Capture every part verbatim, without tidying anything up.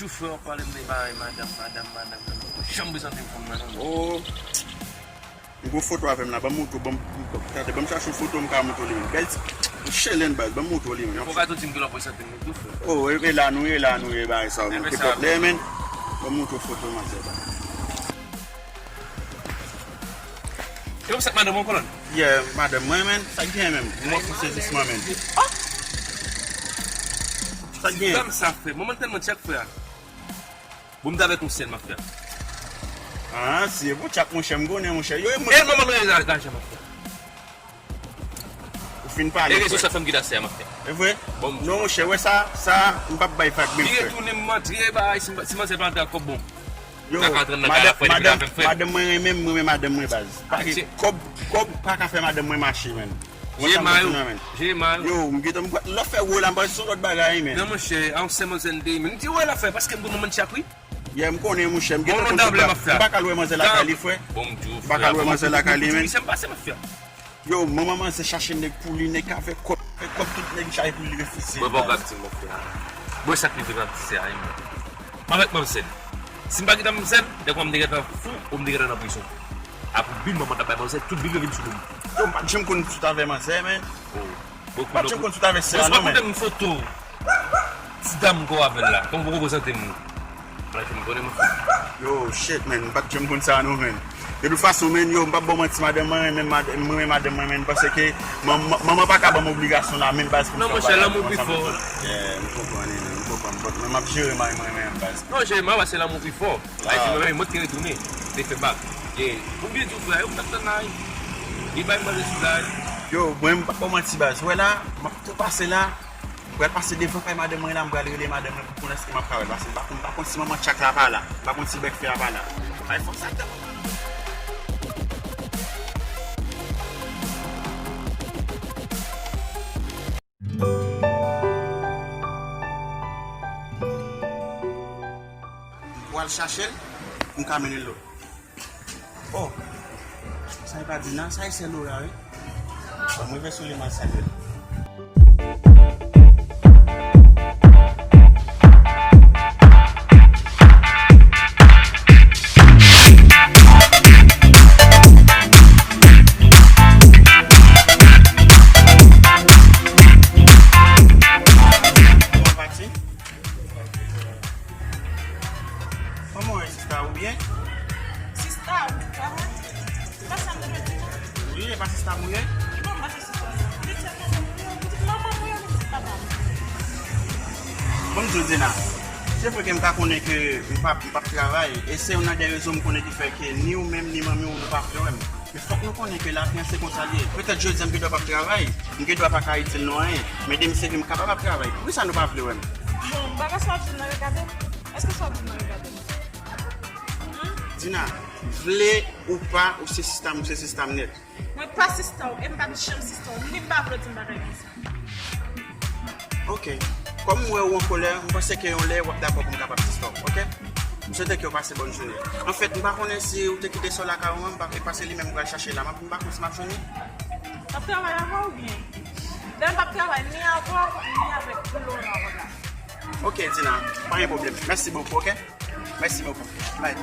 Tou frè w pale m de bagay madanm, madanm, madanm, madanm. Janm prezante m fanm nan, non. Oh. M gon foto avè m la, ban m montre w, ban m, gade, ban m chache yon foto m ka montre w li menm. Bèl ti, yon chelèn baz, ban m montre w li menm. Fò w ka tou di m kilè w prezante m li tou, frè. Oh, e, e la nou ye, la nou ye, bagay sa, nou te pòp lè, men. Ban m montre w foto manzè la. Yo, sa madanm ou, kolòn? Yeah, madanm mwen, men. Sa k gen menm? Mwen fou sezisman, men. Oh! Sa k gen? Dam sa, frè. Manman tèlman tchèk, frè. Bon, m t avèk yon sèl, m ap fè. Ah, si e pou tchak, monchè, m konnen, monchè. Yo, e mwen. E manman mwen la, lajan, m ap fè. Ou fin pale, e rezo frè. Sòsyèl fanm ki ta sè, m ap fè. E vre? Bon, non, monchè, wè sa, sa, m p ap bay vag menm, frè. Li retounen m antre, bay, si m, si manzè pa antre ak kòb, bon. Yo, madanm, madanm, madanm mwen renmen m, mwen renmen madanm mwen, baz. Pake kòb, kòb pa ka fè madanm mwen mache, menn. Jere ma yo. Jere ma yo. Yo, m gentan, m kwè, lè w fè wo la, m panse se yon lòt bagay, men. Non, monchè, a yon sèl manzè m te, men. M di, wè, l ap fè, paske m gon manman tchak, wi. Yeah, m konnen, monchè, m gentan konn tout bagay. M pa ka lwe manzè lakay li, frè. Bon, m di w, frè. M pa ka lwe manzè lakay li, men. Misye m pase, m ap fè. Yo, manman manzè chache nèg pou li, nèg ka fè kòb, fè kòb, tout nèg chache pou li refize. Mwen pa w ka di, mon frè. Mwen sa k rive nan ti sè a, wi, mwen. M avèk manzè. Si m pa gentan manzè, dèfwa m te gentan fou, ou m te gentan nan prizon. Apre bil manman t ap bay manzè, tout bil yo vin sou do m. Yo, m pa t janm konn tout avè manzè, men. Oh. M pa t janm konn tout avè sè a, non, men. Ou pa konte m foto ti dam m ko avè l la. Kòm ou poko prezante m. Bagay ke m konnen, mwen. Yo, shit, man, m pa t janm konn sa, non, man. De tout fason, man, yo, m p ap ba w manti, madanm mwen renmen mad-, mwen renmen madanm mwen, man, paske man-, man-, manman pa ka ban m obligasyon la, menm baz pou m fè yon bagay pou ansanm. Non, monchè, lanmou pi fò. Yeah, m konprann, man, m konprann. But mwen, m ap jere mari mwen, man, baz. Non, jere mari, se lanmou pi fò. Ay, se mwen, mwen ki retounen. Te fè bak. Yeah. Ou byen di w, frè, yo, m t ap tann la, wi. Li bay mwen de sou la, wi. Yo, mwen, m p ap ba w manti, baz. Ou wè la, m ap tou pase la. M pral pase devan kay madanm mwen la, m pral rele madanm mwen pou konnen èske m ap ka wè l, paske m pa konn, m pa konn si manman tchak la pa la, m pa konn si bèk fè a pa la. Ay, fanm sa tèlman. M pral chache l, m ka mennen l lòt. Oh, sa e pa Dina, sa e sè Laura, wi. Bon, mwen rive sou li, m al salye l. Kòman w ye, sista, ou byen? Sista, ou travay? Se pa sa m te dwe di, non? Wi, e pa sista m ou ye? Ki bon, m pa se sista sa. Pitit manman mwen, pitit manman mwen, pitit papa m. Bon, m di w, Dina, se vre ke m ka konnen ke m p ap, m p ap travay, e se youn nan de rezon m konnen ki fè ke ni ou menm, ni manmi w, nou pa vle wè m. Men fòk nou konnen ke lavi an se konsa l ye. Petèt jodi a m gen dwa p ap travay, m gen dwa pa ka itil nou anyen, men demen se vre m kapab ap travay. Poukisa nou pa vle wè m? Bon, bagay sa w ap di m nan regade m? Èske sa w ap di m nan regade m? Dina, vle ou pa, ou se sista m, ou se sista m nèt. Mwen pa sista w, e m p ap janm sista w, ni m pa vle w di m bagay konsa. Ok. Kòm m wè ou an kolè, m panse ke yon lè w ap dakò pou m kapab sista w, ok? M swete ke w pase bòn jounen. Anfèt, m pa konnen si ou te kite sè w lakay ou an, m pa, e pa se li menm m pral chache la. M ap, m pa konn si m ap jwenn li. M ap travay avè w oubyen? Lè m p ap travay ni avè w, ni avèk Laura la. Ok, Dina, pa gen pwoblèm. Mèsi bokou, ok? Mèsi bokou. Bye.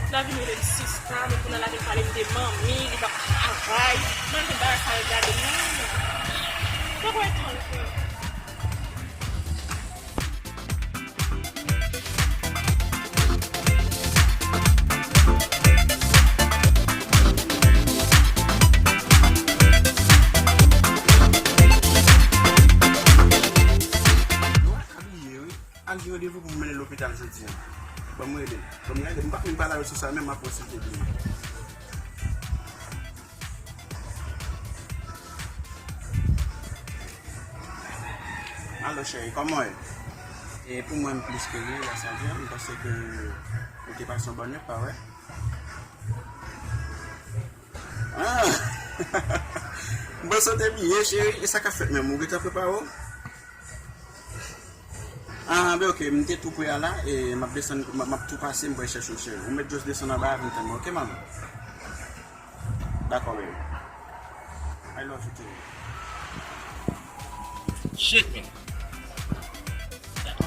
L ap vin rele m sista, men kounye a l ap vin pale m de manmi, li p ap travay. Mwen, tout bagay sa yo gade m, non, non. Poko etan l fè. Al gen randevou pou m mennen l lopital jodi a. Ban m rele l. Ban m rele l. M pa menm pale avè l sou sa menm, m ap wè si l te vini. Alo, cheri, kòman w ye? E pou mwen, m plis ke byen, gras a Dye. M panse ke ou te pase yon bòn nwit, pa vre? Ah! M panse w te bliye, cheri. E sa k ap fèt menm? Ou gentan prepare w? Ah, ben, ok, m te tou pre a la, e m ap desann, m ap, m ap tou pase, m pral chèche w, cheri. Ou mèt just desann anba a, vin tann mwen, ok, mami? Dakò, baby. I love you too. Shit, man.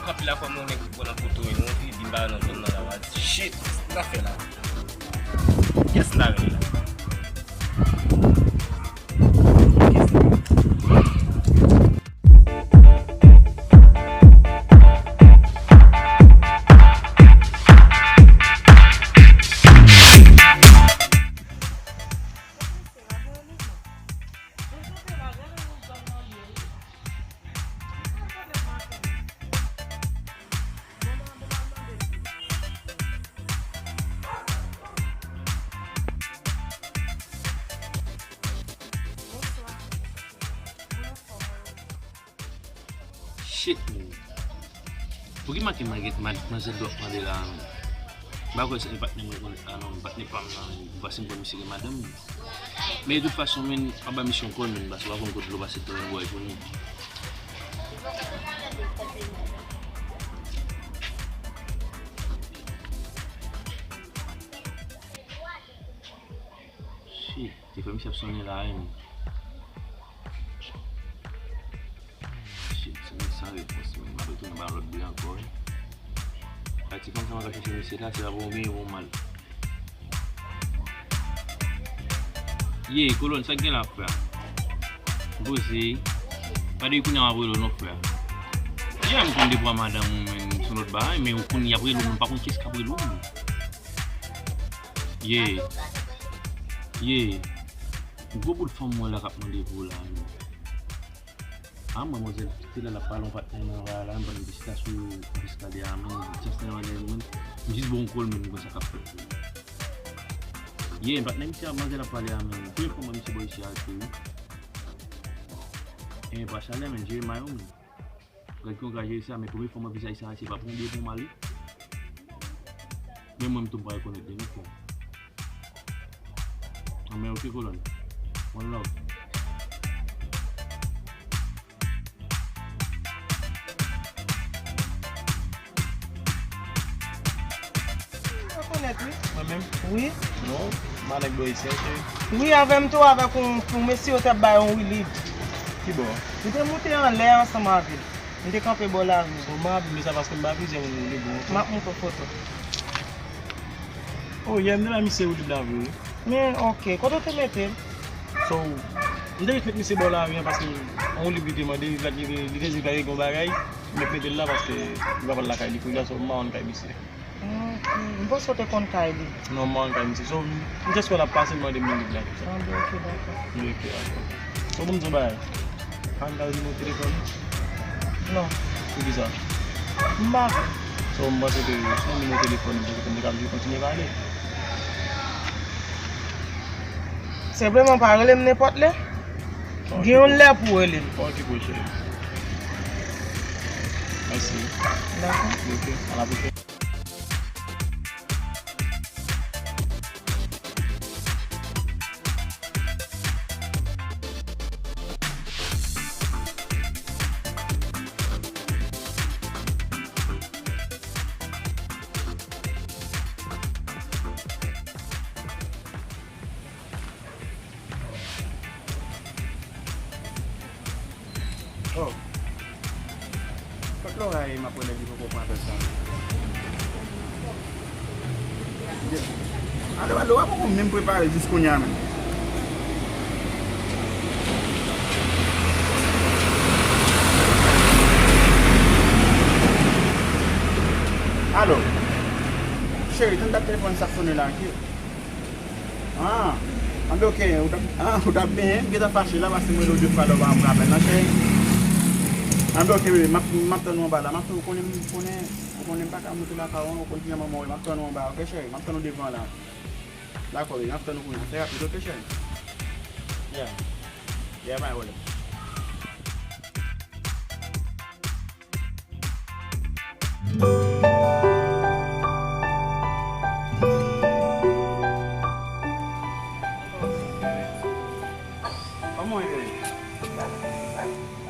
Anpil afwa mwen nèg ki pran nan foto e nou di di m pa nan zòn nan la. Shit, sa fè la. Kiyès la rele la? Shit, man. Pou ki maten mwen gen madmwazèl dwe ap mande la, man? M pa kwè se patnè mwen konn, ah non, patnè pa m nan, men m pa santi m konn misye gen madanm. Men de tout fason, men, anba misyon kò l, men, paske w pa konn kote dlo pase tou, men bòy pou nou. Shit, te fè misye ap sonnen la, men. Shit, se menm san repons, men m ap retounen ba lòt de ankò, wi. Ay, ti fanm sa mwen ka chèche mesye la, se pa pou yon byen, pou yon mal. Ye, kolòn, sa k gen la, frè? M poze. Pa de kounye a m ap rele w non, frè. Ye, m konn de pwa madanm ou, men, se yon lòt bagay, men ou konn y ap rele w, men m pa konn kiyès k ap rele w, men. Ye. Ye. Gwo bout fanm mwen la k ap mande pou w la, men. Ah, manmzèl, se lè l ap pale yon patnè nan ray la, m pann pistach sou pistach de a, men, just nan manzè, men, m jis bon kòl, men, m konn sa k ap fèt. Ye, patnè, misye a, manzè l ap pale a, men, premye fwa m wè misye bò isi a, tou, wi. E, pa chalè, men, jere may ou, men. Gad ki yon gras jere sa, men premye fwa m wè vizaj sa, se pa pou yon byen pou yon mal, wi. Men mwen, m tou, m pa rekonèt li, non, frè. Anben, ok, kolòn. One love. Rekonèt, wi. Mwen menm? Wi. Non, m pa nèg bò isi, ok. Wi, avè m tou, avèk yon, yon mesye yo t ap bay yon wili. Ki bò? Li te moute anlè ansanm avè l. M te kanpe bò lari. Bon, m ap vin sa paske m pa plizyè moun li bon, ok? M ap montre w foto. Oh, yè m te bay misye wili la vre, wi. Men, ok. Kote w te mete l? So, m te jis met misye bò lari an paske yon wili li te mande, li, li, li te di l ta gen yon bagay, m met mete l la paske li pa pral lakay li kounye a, so m pa konn kay misye. Ok. M panse w te konn kay li. Non, m pa konn kay misye. So, m, m just wè l ap pase, m mande m li la. Ah, bon, ok, dakò. Ok, dakò. So, pou m di w bagay, pa gen nimewo telefòn ou? Non. Poukisa? M pa konn. So, m panse ke se yon nimewo telefòn ou, pou m te ka kontinye pale. Senpleman, pa rele m nenpòt lè. Ok. Gen yon lè pou w rele m. Ok, cheri. Mèsi. Dakò. Ok, a la pwochèn. Oh. Kot Lora ye, m ap rele li poko pran apèl sa. Alo, alo, Lora poko menm prepare jis kounye a menm. Alo. Cheri, tann dat telefòn sa sonnen la, ki Ah, anben ok, ou t ap, ah, ou t ap benyen, m gentan fache la, paske m rele w de fwa la, ou pa pran apèl nan, cheri. Anben ok, bebe, m ap, m ap tann ou anba la, m ap, ou konnen, ou konnen, ou konnen m pa ka moute lakay ou, ou konn kijan manman w ye, m ap tann ou anba, ok, cheri, m ap tann ou devan la. Dakò, bebe, m ap tann ou kounye a, fè rapid, ok, cheri. Yeah. Yeah, bye, whatever. Kòman w ye, bebe?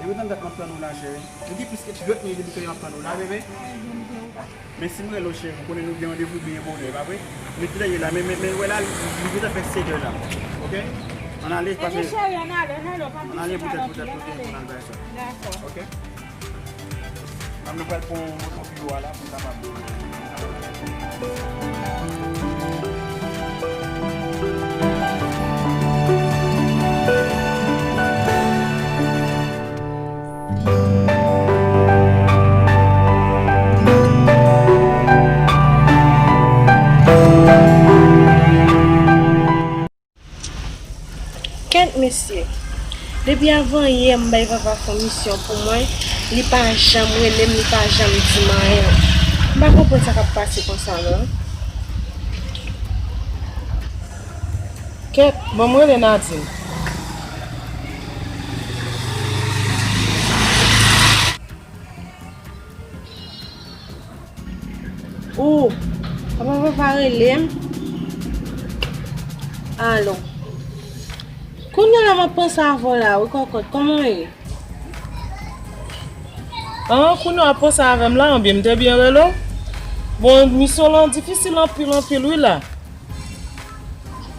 Depi tann dat m ap tann ou la, cheri. Nou gen plis ke trant minit depi ke m ap tann ou la, bebe. Men si m rele w, cheri, ou konnen nou gen randevou byen bonè, pa vre? Men kilè l ye la, men, men, men, wè la, li, li gentan fè sèt è la, ok? Ann ale, paske. Ebyen, cheri, ann ale, ann ale, w pa gen ti pale anpil, ann ale. Ann ale, poutèt, poutèt, poutèt, ann ale bay sa. Dakò. Ok? Nou pral pran yon moso pi wo a la pou n kapab. Kèt mesye, depi avan yè m bay papa fon misyon pou mwen, li pa janm rele m, li pa janm di m anyen. M pa konprann sa k ap pase konsa non. Kèt, ban m rele Nadine. Ou, papa, papa rele m. Alo. Kounye a la m ap panse avè w la wi kòkòt, kòman w ye? An, kounye a w ap panse avè m la, anben m te byen rele w. Bon, misyon lan difisil anpil, anpil wi la.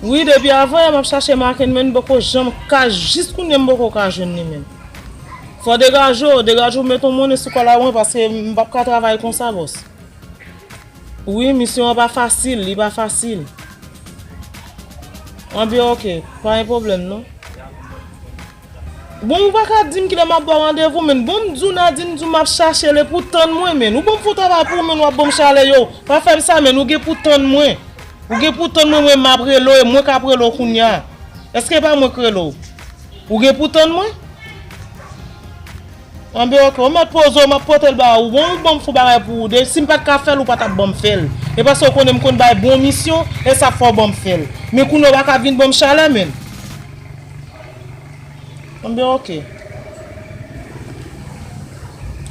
Wi, depi avan yè m ap chache Maken, men m poko janm ka, jis kounye a m poko ka jwenn li menm. Fò w degaje w, degaje w, mete yon monnen sou kòl a mwen, paske m p ap ka travay konsa, bòs. Wi, misyon an pa fasil, li pa fasil. Anben, oke, pa gen pwoblèm non. Bon, ou pa ka di m kilè m ap ba w randevou, men bon, m di w Nadine, m di w m ap chache l, e pou tann mwen, men. Ou ban m fè yon travay pou ou, men w ap ban m chalè yo. Pa fè m sa, men, ou gen pou tann mwen. Ou gen pou tann mwen, mwen m ap rele w, e mwen k ap rele w kounye a. Èske e pa mwen k rele w? Ou gen pou tann mwen? Anben, oke, ou mèt poze w, m ap pote l ba ou. Bon, ou ban m fè yon bagay pou ou. De, si m pa t ka fè l, ou pa t ap ban m fè l. E paske w konnen m konn bay bon misyon, e sa fè w ban m fè l. Men kounye a ou pa ka vin ban m chalè, men. Anben, oke.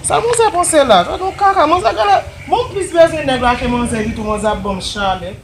Sa manzè panse la? Gade yon kaka, manzè genlè. Bon, m plis bezwen nèg la ke manzè, li tou manzè ap ban m chalè.